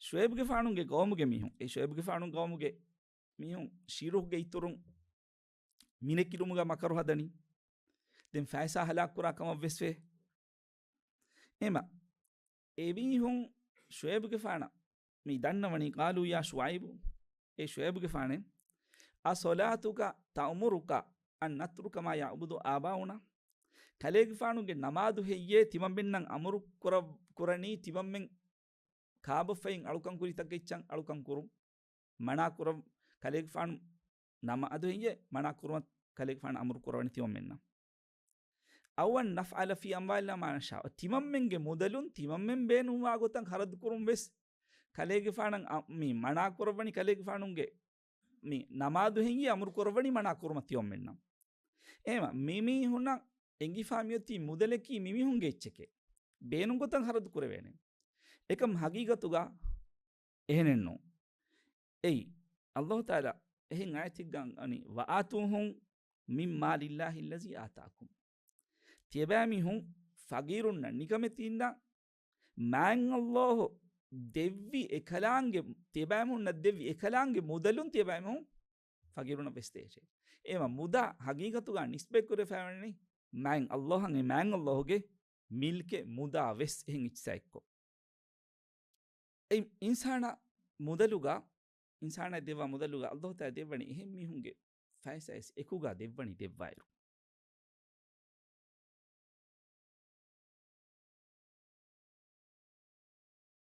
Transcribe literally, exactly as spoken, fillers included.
ޝުއޭބުގެފާނުގެ ގައުމުގެ މީހުން، އެ ޝުއޭބުގެފާނު ގައުމުގެ މީހުން ޝިރުކުގެ އިތުރުން މިނެކިރުމުގަ މަކަރު ހަދަނީ. ދެން ފައިސާ ހަލާކު ކުރާ ކަމަށް ވެސް ވޭ. އެމަ، އެމީހުން ޝުއޭބުގެފާނަށް މި ދަންނަވަނީ، قالوا يا شعيب، އޭ ޝުއޭބުގެފާނޭ، أصلاتك تأمرك أن نترك ما يعبد آباؤنا؟ ކަލޭގެފާނުގެ ނަމާދު ހެއްޔޭ ތިމަންމެންނަށް އަމުރު ކުރަ-، ކުރަނީ ތިމަންމެން ކާބަފައިން އަޅުކަން ކުރި ތަކެއްޗަށް އަޅުކަން ކުރުން މަނާ ކުރަ-، ކަލޭގެފާނު ނަމާދު ހެއްޔޭ މަނާ ކުރުމަށް ކަލޭގެފާނު އަމުރު ކުރަވަނީ ތިމަންމެންނަށް؟ أو أن نفعل في أموالنا ما نشاء؟ ތިމަންމެންގެ މުދަލުން ތިމަންމެން ބޭނުންވާ ގޮތަށް ޚަރަދު ކުރުން ވެސް ކަލޭގެފާނަށް އަ-، މި މަނާ ކުރައްވަނީ ކަލޭގެފާނުގެ މި ނަމާދު ހެއްޔޭ އަމުރު ކުރައްވަނީ މަނާ ކުރުމަށް ތިމަންމެންނަށް. އެހެންވީމަ މި މީހުންނަށް އެނގިފާ މިއޮތީ މުދަލަކީ މި މީހުންގެ އެއްޗެކޭ. ބޭނުން ގޮތަށް ޚަރަދު ކުރެވޭނެ. އެކަމް ހަގީގަތުގަ އެހެނެއްނޫން. އެއީ، އައްލާހު ތަޢާލާ އެހެން އާޔަތެއްގަ އަންނަނީ، وآتوهم من مال الله الذي آتاكم. ތިޔަބައިމީހުން ފަގީރުންނަށް ނިކަމެތީންނަށް މާތް އައްލާހު ދެއްވި އެކަލާނގެ، ތިޔަބައިމީހުންނަށް ދެއްވި އެކަލާނގެ މުދަލުން ތިޔަބައިމީހުން ފަގީރުންނަށް ވެސް ދޭށޭ. އެމަ މުދާ ހަގީގަތުގަ ނިސްބަތް ކުރެފައިވަނީ މާތް އައްލާހަށް، އެ މާތް އައްލާހުގެ މިލްކެއް މުދާ ވެސް އެހެން އިއްޗިސާ އެއްކޮށް. އެ އިންސާނާ މުދަލުގަ، އިންސާނާ ދެއްވާ މުދަލުގަ އައްލާހު ތަޢާލާ ދެއްވަނީ އެހެން މީހުންގެ ފައިސާ އެކުގަ ދެއްވަނީ ދެއްވާއިރު.